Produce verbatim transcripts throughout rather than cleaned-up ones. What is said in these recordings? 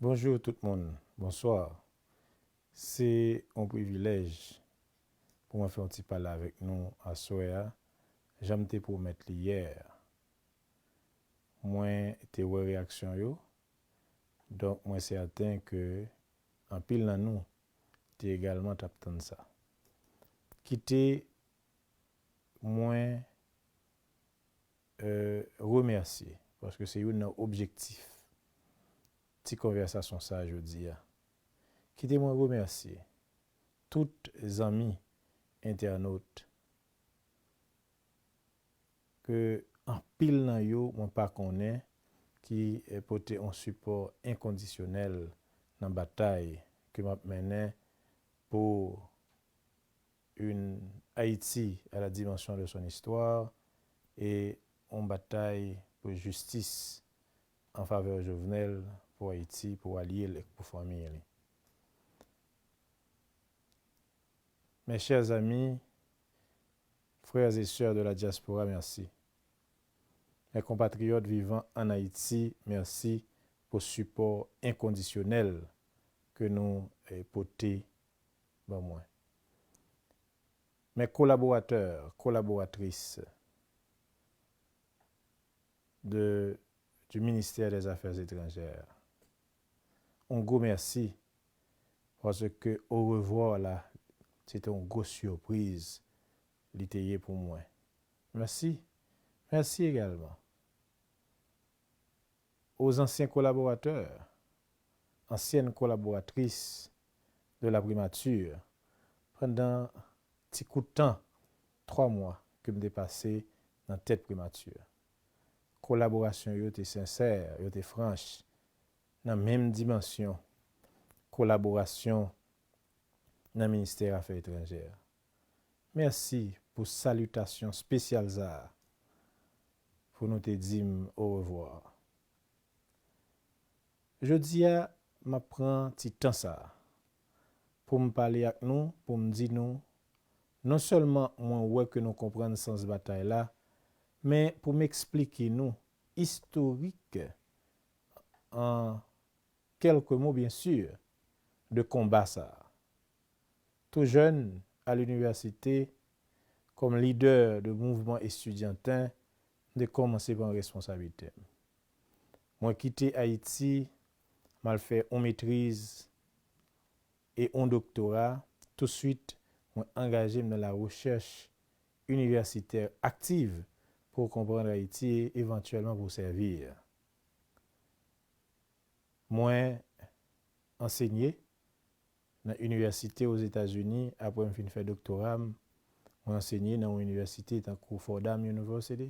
Bonjou tout moun, bonswa. Se yon privilèj pou mwen fè yon ti pale avèk nou aswè a, jan m te pwomèt li yè. Mwen te wè reyaksyon yo, donk mwen sèten ke anpil nan nou te egalman t ap tann sa. Kite mwen, e, remèsye, paske se youn nan objektif ti konvèsasyon sa a jodi a. Kite mwen remèsye tout zanmi entènot ke anpil nan yo mwen pa konnen ki, e, pote yon sipò enkondisyonèl nan batay ke m ap mennen pou une Haïti à la dimension de son histoire et yon batay pou jistis an favè Jovenel, pou Ayiti, pou alye l ek pou fanmi li. Mes chers amis, frères et sœurs de la diaspora, merci. Mes compatriotes vivant en Haïti, merci pou sipò enkondisyonèl ke nou, e, pote ban mwen. Mes collaborateurs, collaboratrices de, du ministère des Affaires étrangères, yon gwo mèsi, paske orevwa la, se te yon gwo sipriz li te ye pou mwen. Mèsi. Mèsi egalman aux anciens collaborateurs, anciennes collaboratrices de la primature, pandan ti kout tan, twa mwa, ke m te pase nan tèt primati. Kolaborasyon yo te sensè, yo te franch, nan menm dimansyon kolaborasyon nan ministè afè etranjè. Mèsi pou salitasyon espesyal sa a, pou nou te di m orevwa. Jodi a, m ap pran ti tan sa a pou m pale ak nou, pou m di nou, non sèlman mwen wè ke nou konprann sans batay la, men pou m eksplike nou istorik, an kèlke mo, byen si, de konba sa a. Tou jèn, a linivèsite, kòm lidè de mouvman estidyanten, m te kòmanse pran responsablite m. Mwen kite Ayiti, m al fè yon metriz e yon doktora. Touswit, mwen angaje m nan la rechèch inivèsitè aktiv pou konprann Ayiti e evantyèlman pou sèvi. Mwen ansenye nan inivèsite Ozetazini apre m fin fè doktora m. Mwen ansenye nan yon inivèsite tankou Fordham University.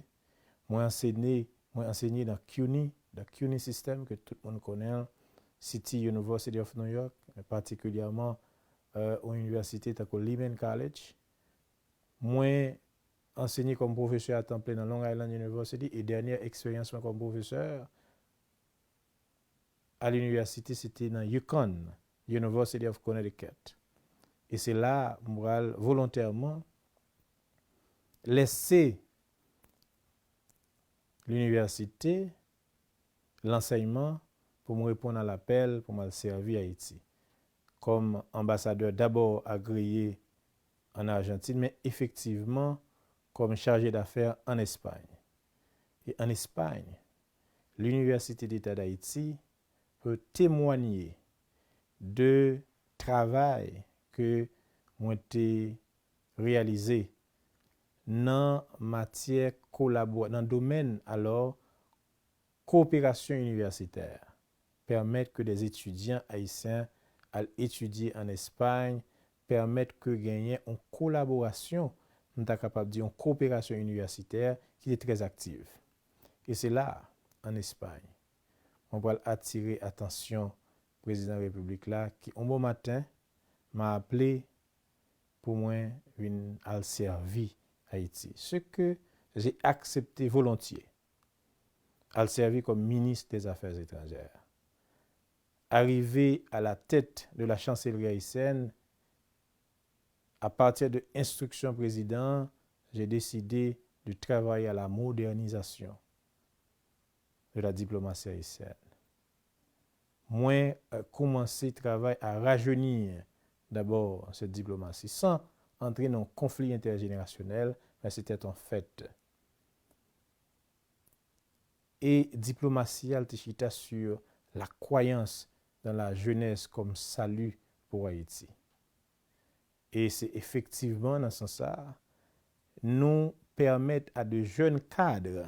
Mwen ansenye, mwen ansenye nan cuny, the cuny system ke tout moun konnen, City University of New York, men patikilyèman, e, yon inivèsite tankou Lehman College. Mwen ansenye kòm pwofesè a tan plen nan Long Island University e dènyè eksperyans mwen kòm pwofesè a linivèsite se te nan UConn, University of Connecticut. E se la a m pral volontèman lèse linivèsite, lansèyman, pou m reponn a lapèl pou m al sèvi Ayiti kòm anbasadè dabò agreye ann Ajantin, men efektivman kòm chaje dafè ann Espay. E ann Espay, Linivèsite Deta d Ayiti pou temwanye de travay ke mwen te reyalize nan matyè kolabo-, nan domèn, alò, kowoperasyon inivèsitè, pèmèt ke des étudiants haïtiens al etidye ann Espay, pèmèt ke genyen yon kolaborasyon, m ta kapab di yon kowoperasyon inivèsitè ki te trè aktiv. E se la, ann Espay, mwen pral atire atansyon prezidan repiblik la, ki yon bon maten, m a aple pou mwen vin al sèvi Ayiti. Ce que j'ai accepté volontiers, al sèvi kòm minis des Affaires étrangères. Arrivé à la tête de la chancellerie haïtienne, à partir de instruction président, j'ai décidé de travailler à la modernisation de la diplomatie haïtienne. Mwen, euh, koumanse travay a rajeni dabò cette diplomatie sans entrer dans un conflit intergénérationnel, mais c'était un fait. E diplomasi a te chita sur la croyance dans la jeunesse comme salut pour Haïti. E se efektivman nan sans sa, nou pèmèt a de jeunes cadres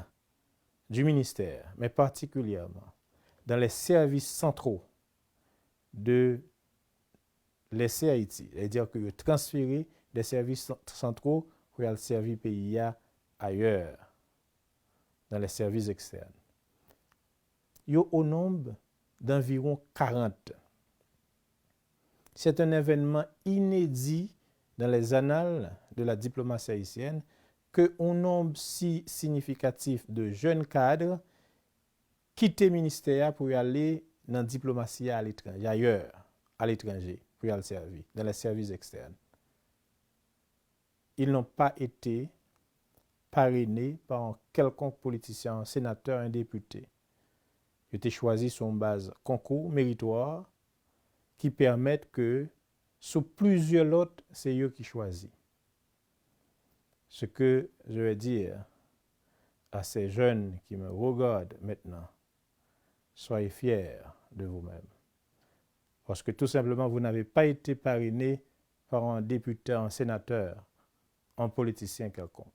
du ministère, mais particulièrement dans les services centraux de l'E C Haïti, c'est-à-dire que yo transféré des services centraux pour y aller servir pays ayè, dans les services externes. Yo au nombre d'environ quarante. C'est un événement inédit dans les annales de la diplomatie haïtienne que un nombre si significatif de jeunes cadres kite ministè a pou y ale nan diplomasi a aletranje, ayè, aletranje, pou y al sèvi, dans les services externes. Ils n'ont pas été parrainés par un quelconque politicien, un sénateur, un député. Yo te chwazi sou yon baz konkou meritwa ki pèmèt ke sou plizyè lòt, se yo ki chwazi. Ce que je vais dire à ces jeunes qui me regardent maintenant, soyez fiers de vous-même. Parce que tout simplement, vous n'avez pas été parrainé par un député, un sénateur, un politicien quelconque.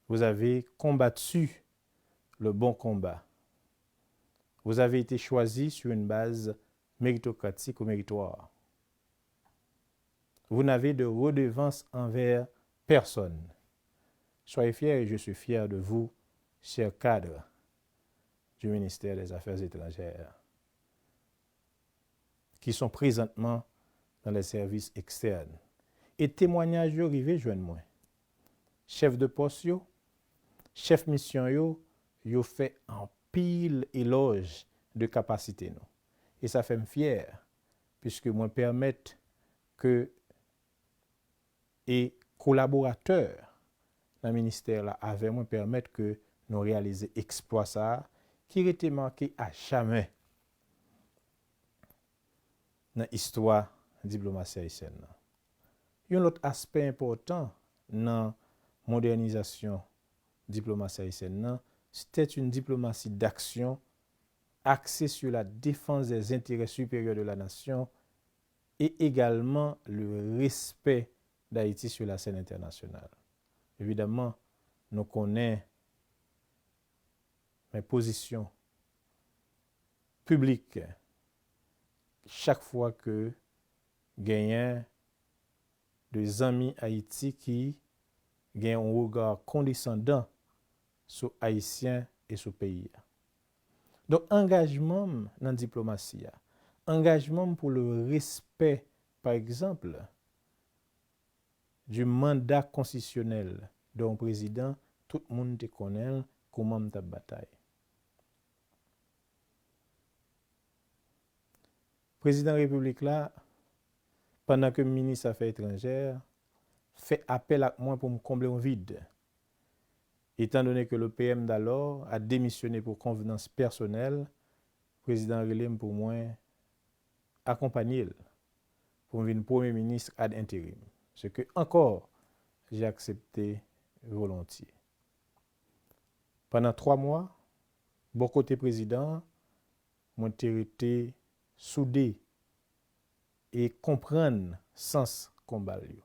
Vous avez combattu le bon combat. Vous avez été choisi sur une base méritocratique ou méritoire. Vous n'avez de redevance envers personne. Soyez fiers et je suis fier de vous, chers cadres du ministère des Affaires étrangères, qui sont présentement dans les services externes. E temwanyaj yo rive jwenn mwen. Chèf de pòs yo, chèf misyon yo, yo fè anpil elòj de kapasite nou. E sa fè m fyè, piske mwen pèmèt ke e kolaboratè nan ministè la avè mwen pèmèt ke nou reyalize eksplwa sa a ki rete make a jamè nan istwa diplomasi ayisyèn nan. Yon lòt aspè enpòtan nan modènizasyon diplomasi ayisyèn nan, c'était une diplomatie d'action axée sur la défense des intérêts supérieurs de la nation et également le respect d'Haïti sur la scène internationale. Evidaman, nou konnen men pozisyon piblik chak fwa ke genyen de zanmi Ayiti ki gen yon rega kondesandan sou Ayisyen e sou peyi a. Donk, angajman m nan diplomasi a, angajman m pou le respè, pa egzanp, du mandat konstitisyonèl de yon prezidan, tout moun te konnen l kouman m t ap batay. Prezidan Repiblik la, pandan ke m minis afè etranjè, fè apèl ak mwen pou m konble yon vid. Étant donné que le P M d'alors a démissionné pour convenance personnelle, prezidan an rele m pou mwen akonpanye l, pou m vin premye minis ad interim, ce que encore j'ai accepté volontiers. Pandan twa mwa, bò kote prezidan an, mwen te rete soude e konprann sans konba l yo.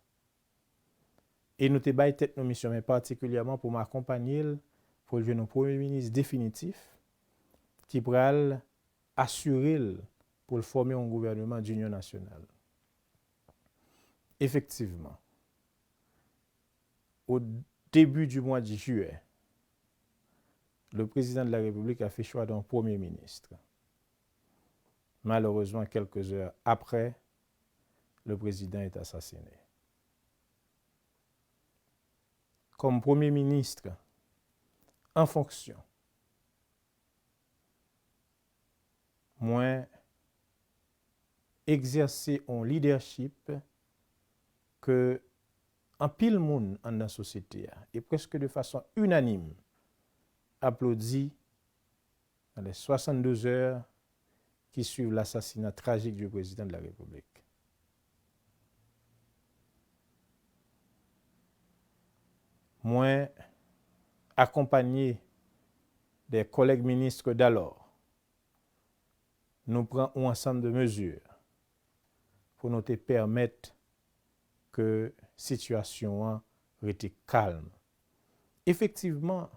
E nou te bay tèt nou misyon, men patikilyèman pou m akonpanye l pou l jwenn yon premye minis definitif ki pral asire l pou l fòme yon gouvèneman d'inyon nasyonal. Effectivement, au début du mois de juillet, le président de la République a fait choix d'un premier ministre. Malheureusement, quelques heures après, le président est assassiné. Comme Premier ministre en fonction, mwen egzèse yon lidèchip ke anpil moun anndan sosyete a, e prèske de fason inanim, aplodi dans les soixante-douze heures qui suivent l'assassinat tragique du président de la République. Mwen akonpanye de kòlèg minis dalò, nou pran yon ansanm de mezi pou nou te pèmèt ke sitiyasyon an rete kalm. Efektivman,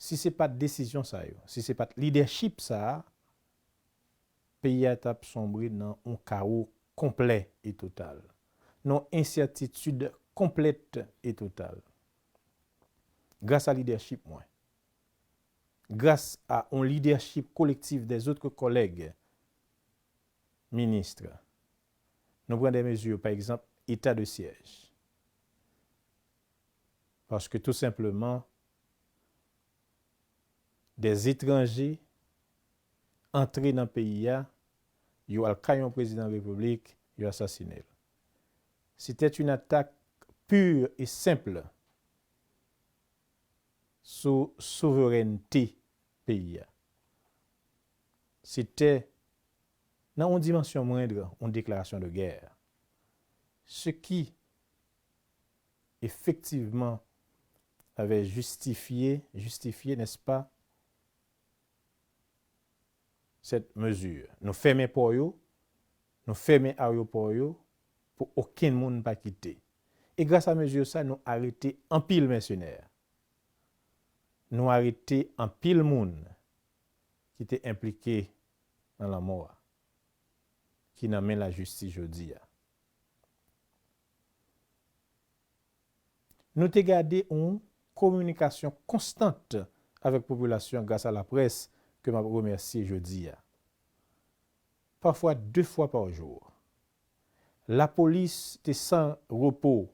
si se pa t desizyon sa yo, si se pa t lidèchip sa a, peyi a t ap sonbre nan yon kawo konplè e total, nan yon ensètitid konplèt e total. Gras a lidèchip mwen, gras a yon lidèchip kolektif des autres collègues ministres, nou pran de mezi, pa egzanp, eta de syèj. Paske tou senpleman, des etranje antre nan peyi a, yo al kay yon prezidan repiblik, yo asasine l. C'était une attaque pure et simple sou souverènte peyi a. Se te, nan yon dimansyon mwendr, yon deklarasyon de gè. Ce qui, effectivement, avait justifié, justifié, n'est-ce pas, cette mesure. Nou fèmen pò yo, nou fèmen ayewopò yo pou okenn moun pa kite. E gras a mezi sa, nou arete anpil mèsenè. Nou arete anpil moun ki te enplike nan lanmò a, ki nan men lajistis jodi a. Nou te gade yon kominikasyon konstant avèk popilasyon gras a laprès ke m ap remèsye jodi a. Pafwa de fwa pa jou. Lapolis te san repo,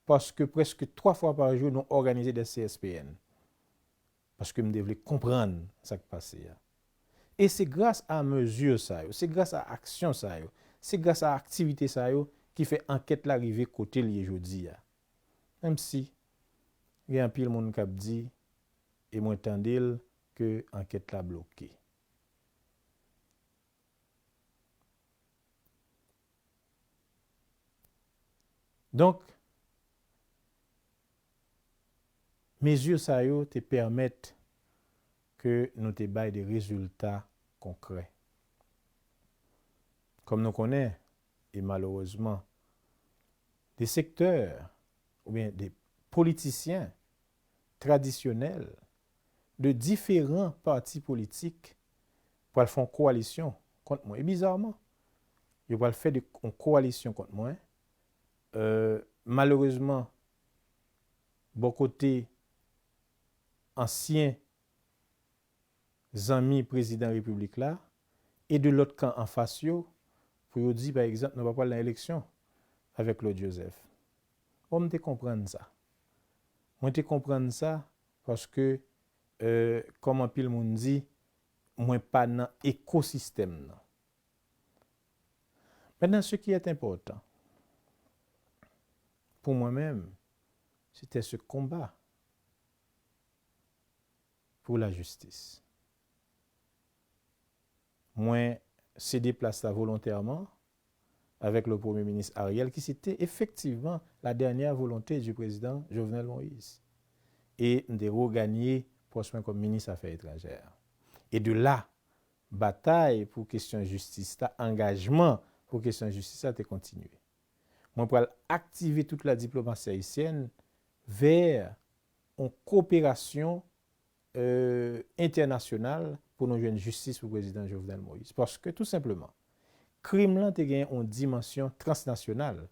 paske prèske twa fwa pa jou nou òganize de C S P N. Paske m te vle konprann sa k pase a. E se gras a mezi sa yo, se gras a aksyon sa yo, se gras a aktivite sa yo ki fè ankèt la rive kote l ye jodi a. Menm si gen anpil moun k ap di, e mwen tande l, ke ankèt la bloke. Donk, mezi sa yo te pèmèt ke nou te bay de rezilta konkrè. Kòm nou konnen, e malerezman, de sektè oubyen de politisyen tradisyonèl de diferan pati politik pral fè yon kowalisyon kont mwen. E bizarman, yo pral fè de, yon kowalisyon kont mwen. Euh, malerezman, bò kote ansyen zanmi prezidan repiblik la, e de lòt kan anfas yo, pou yo di, pa egzanp, nou pa pral nan eleksyon avèk Claude Joseph. Bon, m te konprann sa. Mwen te konprann sa paske, euh, kòm anpil moun di, mwen pa nan ekosistèm nan. Maintenant, ce qui est important pour moi-même, c'était ce combat pour la justice. Mwen sede plas la volontèman avèk le Premye Minis Ariel, ki se te efektivman la dènyè volonte du prezidan Jovenel Moïse. E m te reganye pòs mwen kòm minis afè etranjè. E de la, batay pou kesyon jistis la, angajman pou kesyon jistis la te kontinye. Mwen pral aktive tout la diplomasi ayisyèn vè yon koperasyon, euh, entènasyonal pou nou jwenn jistis pou prezidan Jovenel Moïse. Paske, tou senpleman, krim lan te gen yon dimansyon transnasyonal.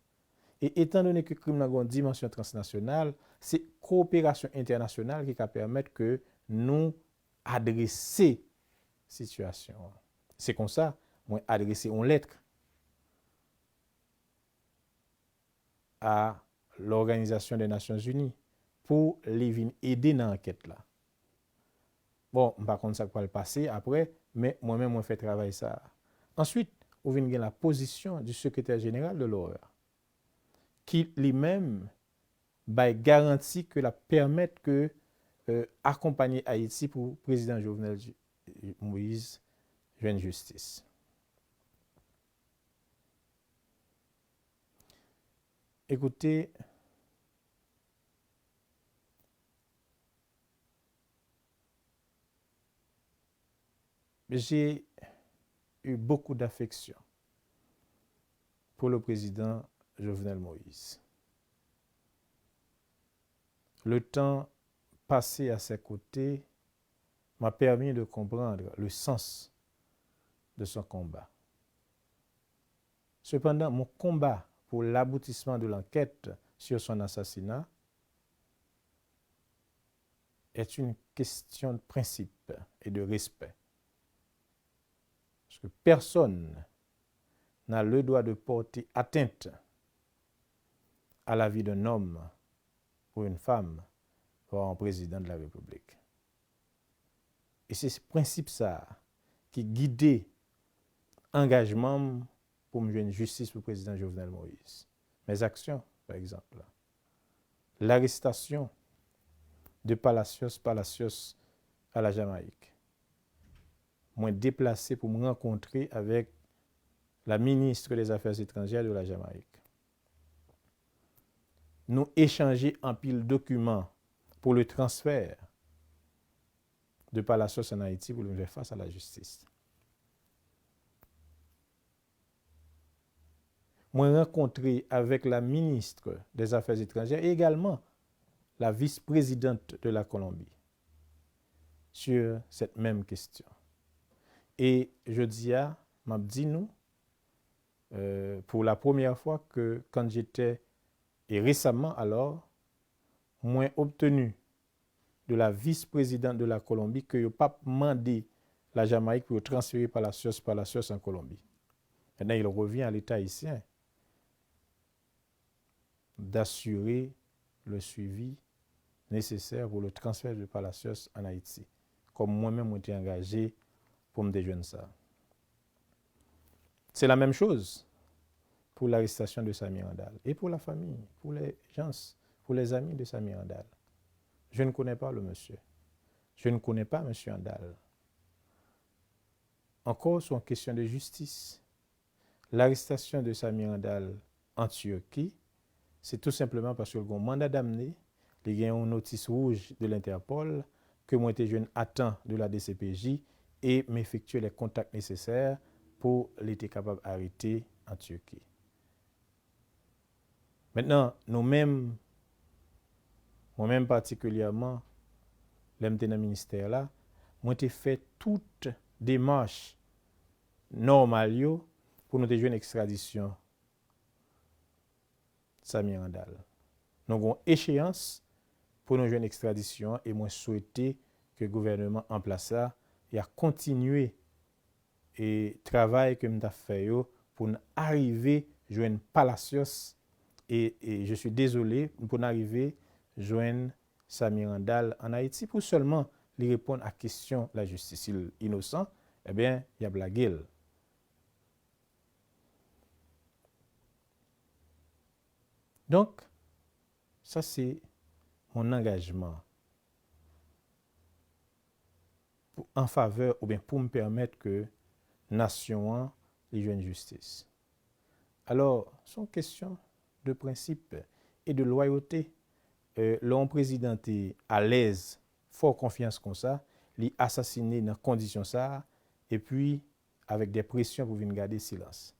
E etan done ke krim lan gen yon dimansyon transnasyonal, se koperasyon entènasyonal ki ka pèmèt ke nou adrese sitiyasyon an. Se konsa, mwen adrese yon lèt a l'Organisation des Nations Unies pou li vin ede nan ankèt la. Bon, m pa konn sa k pral pase apre, men mwen menm, mwen fè travay sa a. Answit, ou vin gen la pozisyon du secrétaire général de l'OEA, ki li menm bay garanti ke l ap pèmèt ke, euh, akonpanye Ayiti pou prezidan Jovenel Moïse jwenn jistis. Écoutez, j'ai eu beaucoup d'affection pour le président Jovenel Moïse. Le temps passé à ses côtés m'a permis de comprendre le sens de son combat. Cependant, mon combat pour l'aboutissement de l'enquête sur son assassinat est une question de principe et de respect. Parce que personne n'a le droit de porter atteinte à la vie d'un homme ou une femme, voire un président de la République. E se prensip sa a ki gide angajman m pou m jwenn jistis pou Prezidan Jovenel Moïse. Mes actions, par exemple, l'arrestation de Palacios Palacios à la Jamaïque. Mwen deplase pou m rankontre avèk la ministre des Affaires étrangères de la Jamaïque. Nou echanje anpil dokiman pour le transfert de Palacios en Haïti pour l vin fè fas a la jistis. Mwen rankontre avèk la ministre des Affaires étrangères et également la vice-présidente de la Colombie sur cette même question. E jodi a, m ap di nou, euh, pour la première fois que quand j'étais, et récemment alors, mwen obtenu de la vice-présidente de la Colombie ke yo p ap mande la Jamaïque pou yo transfere Palacios Palacios en Colombie. Maintenant, il revient à l'État haïtien d'assurer le suivi nécessaire pour le transfert de Palacios en Haïti, kòm mwen menm mwen te angaje pou m te jwenn sa. C'est la même chose pour l'arrestation de Samir Handal et pour la famille, pour les gens, pour les amis de Samir Handal. Je ne connais pas le monsieur. Je ne connais pas monsieur Handal. Encore sur une question de justice. L'arrestation de Samir Handal en Turquie, se tou senpleman paske l gen yon manda damne, li gen yon notis wouj de l'Interpol ke mwen te jwenn a tan de la D C P J e m efektye les contacts nécessaires pou li te kapab arete an Turki. Mentnan, nou menm, mwen menm patikilyèman, lè m te nan ministè la, mwen te fè tout demach nòmal yo pou nou te jwenn ekstradisyon Samir Handal. Nou gen yon echeyans pou nou jwenn ekstradisyon an e mwen swete ke gouvènman an plas la y a kontinye e travay ke m t ap fè yo pou n arive jwenn Palacios e, e je suis désolé, pou n arive jwenn Samir Handal an Ayiti pou sèlman li reponn a kesyon lajistis. Si l inosan, ebyen, y ap lage l. Donk, sa se mon angajman pou, an favè oubyen pou m pèmèt ke nasyon an li jwenn jistis. Alò, se yon kesyon de prensip e de lwayote. E, lè yon prezidan te alèz, fè w konfyans konsa, li asasine nan kondisyon sa a, epi avèk de presyon pou vin gade silans.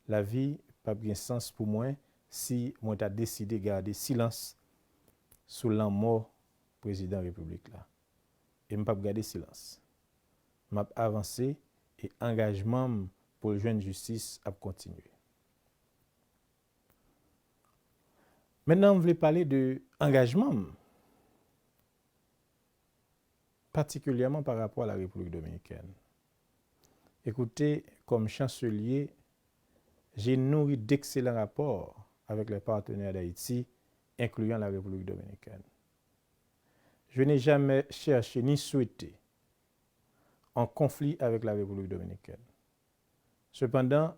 Lavi p ap gen sans pou mwen si mwen ta deside gade silans sou lanmò prezidan repiblik la. E m p ap gade silans. M ap avanse e angajman m pou l jwenn jistis ap kontinye. Mentnan, m vle pale de angajman m, patikilyèman pa rapò a la Repiblik Dominikèn. Écoutez, comme chancelier, j'ai nourri d'excellents rapports avec les partenaires d'Haïti, incluant la République dominicaine. Je n'ai jamais cherché ni souhaité un conflit avec la République dominicaine. Cependant,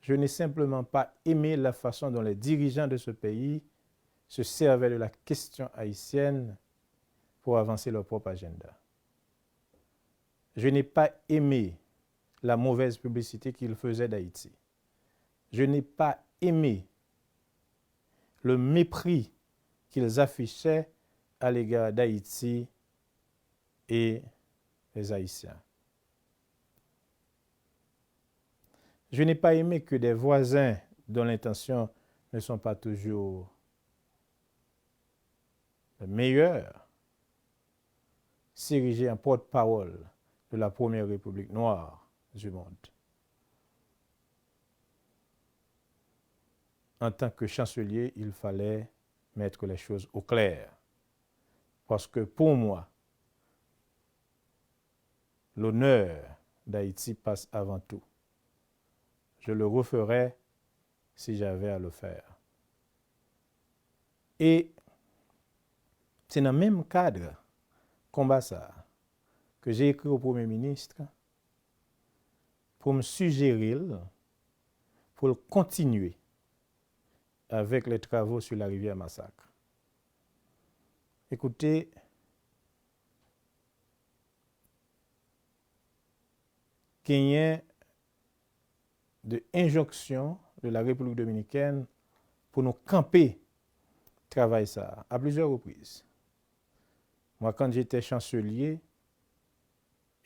je n'ai simplement pas aimé la façon dont les dirigeants de ce pays se servaient de la question haïtienne pour avancer leur propre agenda. Je n'ai pas aimé la mauvaise publicité qu'ils faisaient d'Haïti. Je n'ai pas aimé le mépris qu'ils affichaient à l'égard d'Haïti et les Haïtiens. Je n'ai pas aimé que des voisins dont les intentions ne sont pas toujours les meilleures s'ériger en porte-parole de la première république noire du monde. En tant que chancelier, il fallait mettre les choses au clair. Parce que pour moi, l'honneur d'Haïti passe avant tout. Je le referai si j'avais à le faire. E se nan menm kad konba sa a ke j'ai écrit au Premier ministre pou m sijere l pou l kontinye avec les travaux sur la rivière Massacre. Écoutez, genyen de enjonksyon de la République dominicaine pou nou kanpe travay sa a, à plusieurs reprises. Moi, quand j'étais chancelier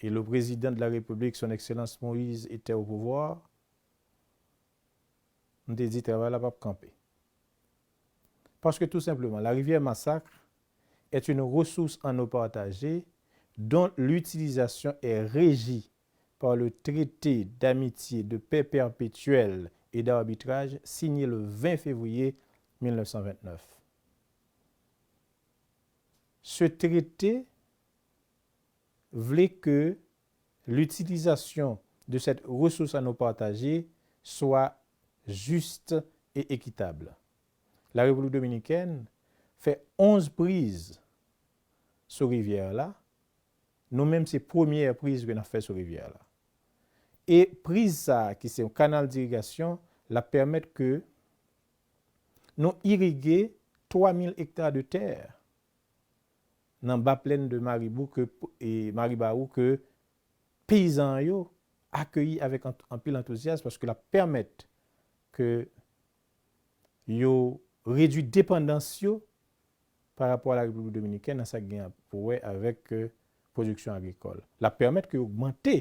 et le président de la République, son Excellence Moïse, était au pouvoir, m te di travay la p ap kanpe. Parce que tout simplement, la rivière Massacre est une ressource en eau partagée dont l'utilisation est régie par le traité d'amitié, de paix perpétuelle et d'arbitrage signé le vingt février mille neuf cent vingt-neuf. Ce traité voulait que l'utilisation de cette ressource en eau partagée soit juste et équitable. La République dominicaine fait onze prises sou rivière là. Nou menm, se premyè priz ke n ap fè sou rivyè la. E priz sa a, ki se yon kanal dirigasyon, l ap pèmèt ke nou irige twa mil ekta de tè nan ba plèn de Maribou ke, e Maribawou ke peyizan yo akeyi avèk an-, anpil antouzyas, paske l ap pèmèt ke yo redui depandans yo pa rapò a la Repiblik Dominikèn nan sa k gen pou wè avèk, euh, pwodiksyon agrikòl. L ap pèmèt ke yo ogmante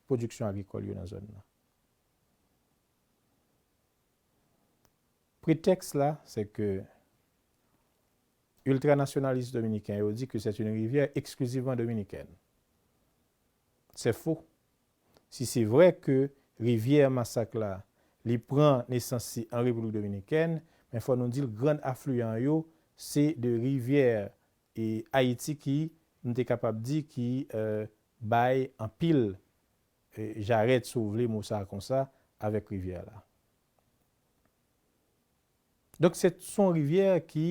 pwodiksyon agrikòl yo nan zòn nan. Pretèks la, se ke iltranasyonalis dominiken yo di ke c'est une rivière exclusivement dominicaine. C'est faux. Si se vrè ke rivyè Masak la, li pran nesans li an Repiblik Dominikèn, men fò nou di l grann afliyan yo, se de rivyè, e, Ayiti ki, m te kapab di ki, euh, bay anpil, euh, jarèt, si w vle mo sa a konsa, avèk rivyè la. Donk, se, se yon rivyè ki,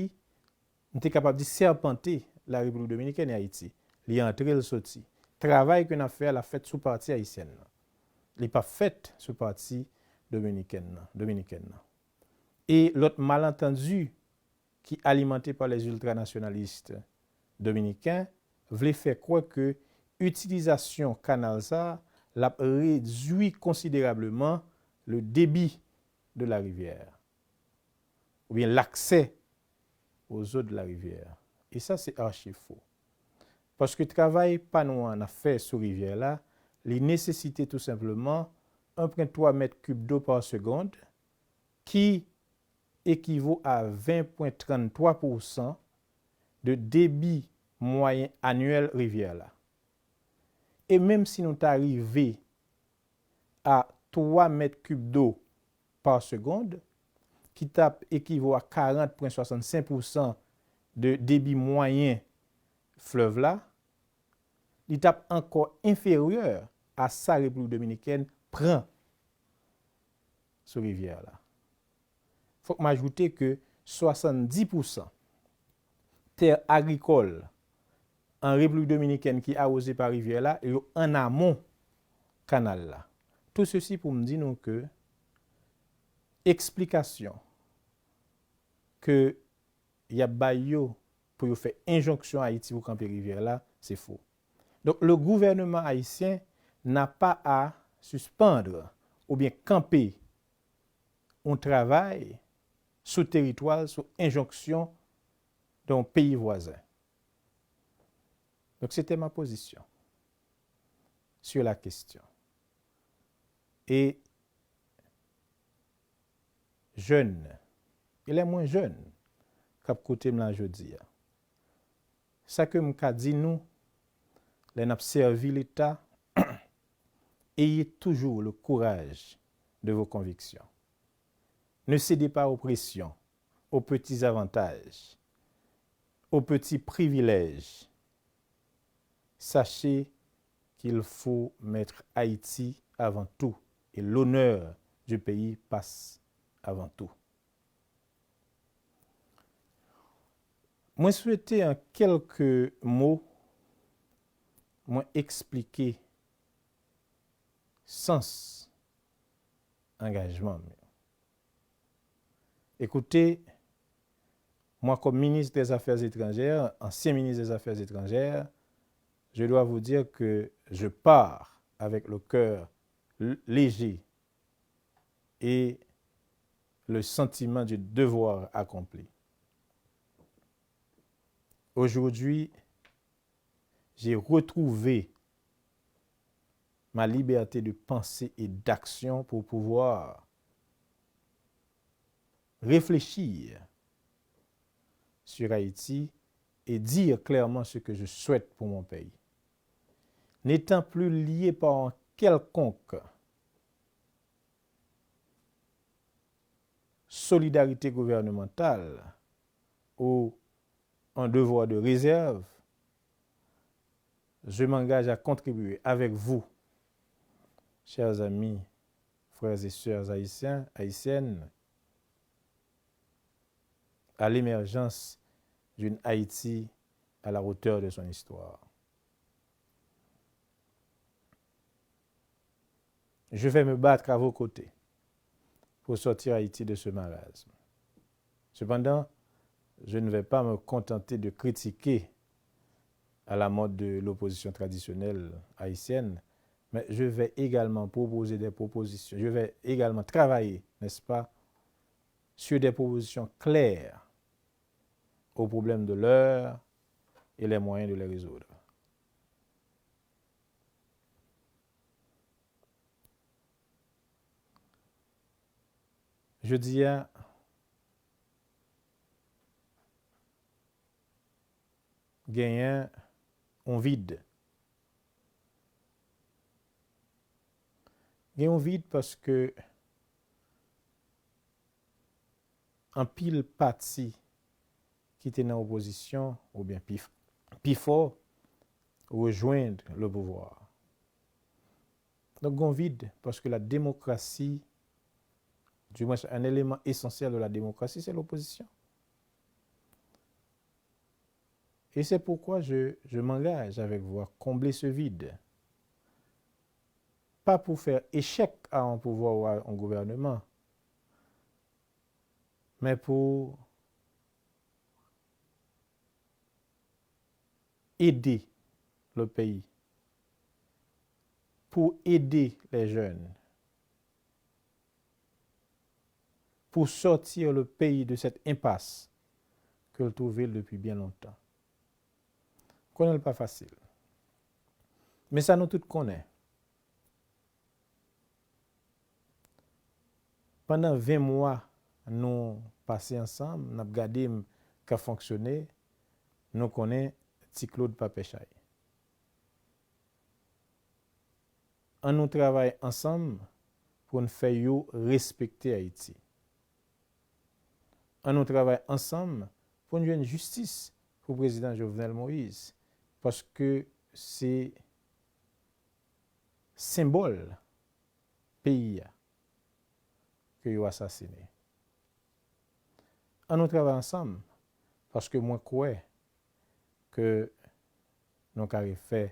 m te kapab di, sèpante la Repiblik Dominikèn e Ayiti. Li antre, l soti. Travay ke n ap fè a, l ap fèt sou pati ayisyèn nan. Li p ap fèt sou pati dominikèn nan, dominikèn nan. E lòt malantandi ki alimante pa les ultranationalistes dominicains vle fè kwè ke itilizasyon kanal sa a, l ap redui konsiderableman le débit de la rivière, oubyen l'accès aux eaux de la rivière. E sa, se achi fo. Paske travay pa nou an n ap fè sou rivyè la, li nesesite tou senpleman un point trois mèt kib do pa segonn, ki ekivo a ven pwen trann twa pousan de debi mwayen anyèl rivyè la. E menm si nou ta rive a twa mèt kib do pa segonn, ki t ap ekivo a karant pwen swasannsenk pousan de debi mwayen flèv la, li t ap ankò enferyè a sa Repiblik Dominikèn pran sou rivyè la. Fòk m ajoute ke swasanndis pousan tè agrikòl an Repiblik Dominikèn ki awoze pa rivyè la, yo an amon kanal la. Tout ceci pou m di nou ke eksplikasyon ke y ap bay yo pou yo fè enjonksyon Ayiti pou kanpe rivyè la, se fo. Donc, le gouvernement haïtien n'a pas à suspendre ou bien camper un travail sous territoire, sous injonction d'un pays voisin. Donc, c'était ma position sur la question. Et jèn, e lè mwen jèn, k ap koute m la jodi a, sa ke m ka di nou, lè n ap sèvi Leta, ayez toujours le courage de vos convictions. Ne cédez pas aux pressions, aux petits avantages, aux petits privilèges. Sachez qu'il faut mettre Haïti avant tout et l'honneur du pays passe avant tout. Mwen swete an kèlke mo, mwen eksplike sans angajman m yo. Écoutez, moi comme ministre des Affaires étrangères, ancien ministre des Affaires étrangères, je dois vous dire que je pars avec le cœur l- léger et le sentiment du devoir accompli. Aujourd'hui, j'ai retrouvé ma liberté de pensée et d'action pour pouvoir réfléchir sur Haïti et dire clairement ce que je souhaite pour mon pays. N'étant plus lié par un quelconque solidarité gouvernementale ou un devoir de réserve, je m'engage à contribuer avec vous, chers amis, frères et sœurs haïtiens, haïtiennes, à l'émergence d'une Haïti à la hauteur de son histoire. Je vais me battre à vos côtés pour sortir Haïti de ce marasme. Cependant, je ne vais pas me contenter de critiquer à la mode de l'opposition traditionnelle haïtienne, mais je vais également proposer des propositions. Je vais également travailler, n'est-ce pas, sur des propositions claires aux problèmes de l'heure et les moyens de les résoudre. Jodi a, genyen yon vid. Gen yon vid paske anpil pati ki te nan opozisyon, oubyen pi, pi fò, rejwenn le pouvwa. Donk, gen yon vid, paske la démocratie, du moins, un élément essentiel de la démocratie, c'est l'opposition. Et c'est pourquoi je, je m'engage avec vous à combler ce vide. Pas pour faire échec à un pouvoir ou à un gouvernement, mais pour aider le pays, pour aider les jeunes, pour sortir le pays de cette impasse que l trouve l depuis bien longtemps. Konnen l pa fasil. Men sa nou tout konnen. Pandan ven mwa nou pase ansanm, n ap gade m k ap fonksyone, nou konnen Ti Claude pa pè chay. Ann nou travay ansanm pou n fè yo respekte Ayiti. Ann nou travay ansanm pou n jwenn jistis pou prezidan Jovenel Moïse, paske se senbòl peyi a ke yo asasine. Ann nou travay ansanm, paske mwen kwè ke nou ka refè